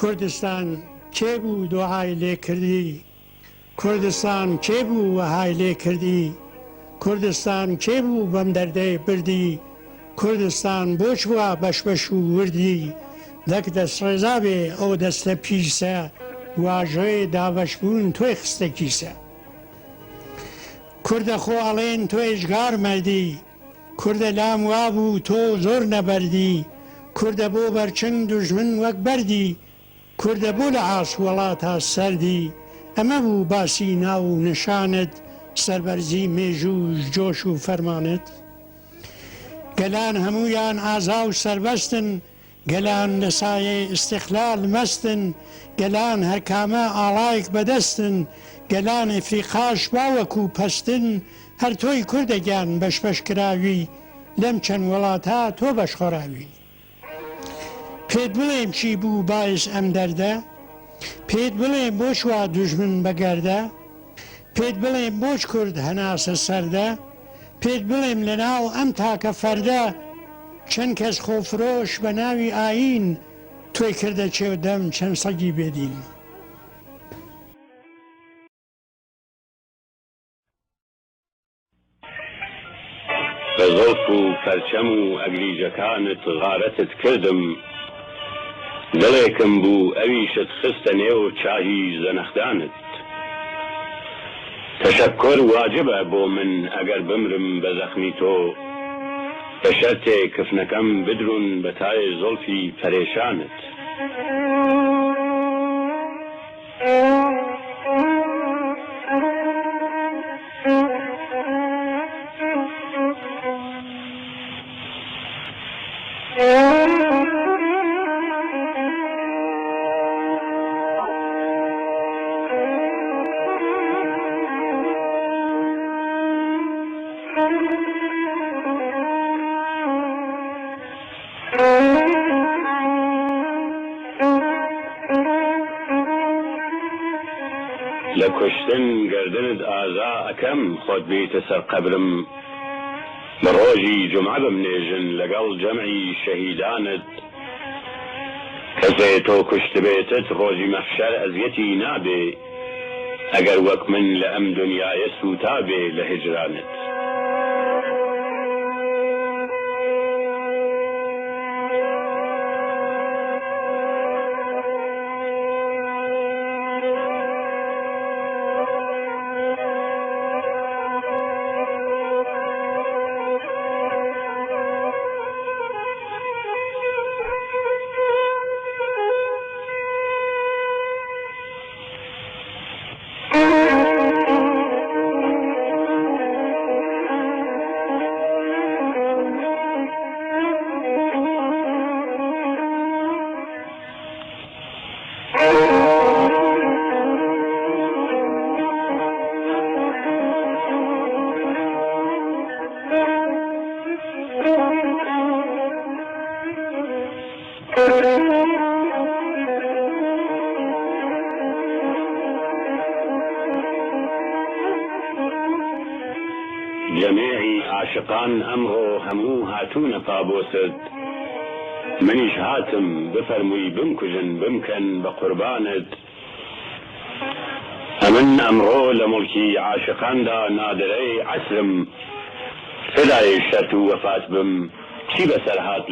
کوردستان کێ بوو دۆعای لێ کردی؟ کوردستان کێ بوو وەهای لێ کردی؟ کوردستان کێ بوو بەم دەردەی بردی؟ کوردستان بۆچ وا بەش بەش و وردی؟ دەک دەستڕێزا بێ ئەو دەستە پیسە واژۆی دابەش بوون تۆی خستە کیسە. کوردە خۆ ئەڵێن تۆ ئێجگار مەردی کوردە لام وابوو تۆ زۆر نەبەردی کوردە بۆ بەرچنگ دوژمن وەک بەردی کوردە بۆ لە عاست وەڵاتا سەردی ئەمە بوو باسی ناو و نشانت سەربەرزی مێژووش جۆش و فەرمانت گەلان هەموویان ئازا و سەربەستن گەلان لە سایەی ئیستیقلال مەستن گەلان هەرکامە ئاڵایک بەدەستن گەلان ئیفریقاش باوەکو پەستن هەر تۆی کوردە گیان بەش بەش کراوی لەم چەند وەڵاتە تۆ بەش خۆراوی. پێت بڵێم چی بوو بایس ئەم دەردە؟ پێت بڵێم بۆچ وا دوژمن بە گەردە؟ پێت بڵێم بۆچ کورد هەناسە سەردە؟ پێت بڵێم لە ناو ئەم تاکە فەردە چەند کەس خۆفرۆش بە ناوی ئایین تۆی کردە چێو دەم چەند سەگی بێ دین. بە زوڵف و پەرچەم و ئەگریجەکانت غارەتت کردم، دڵێکم بوو ئەویشت خستە نێو چاهی زەنەخدانت. تەشەکۆر واجبە بۆ من ئەگەر بمرم بە زەخمی تۆ، بە شەرتێ کفنەکەم بدرون بە تای زوڵفی پەرێشانت. لە کوشتن گەردنت ئازا ئەکەم خۆت بێیتە سەر قەبرم بە ڕۆژی جومعە بمنێژن لەگەڵ جەمعی شەهیدانت کەسێ تۆ کوشتبێتت ڕۆژی مەحشەر ئەزیەتی نابێ ئەگەر وەک من لە ئەم دونیایە سووتابێ لە هیجرانت. جەمێعی عاشقان ئەمڕۆ هەموو هاتوونە پابۆست منیش هاتم بفەرمووی بمکوژن بمکەن بە قوربانت ئەمن ئەمڕۆ لە موڵکی عاشقاندا نادرەی عەسرم فدای شەرت و وەفات بم چی بەسەر هات.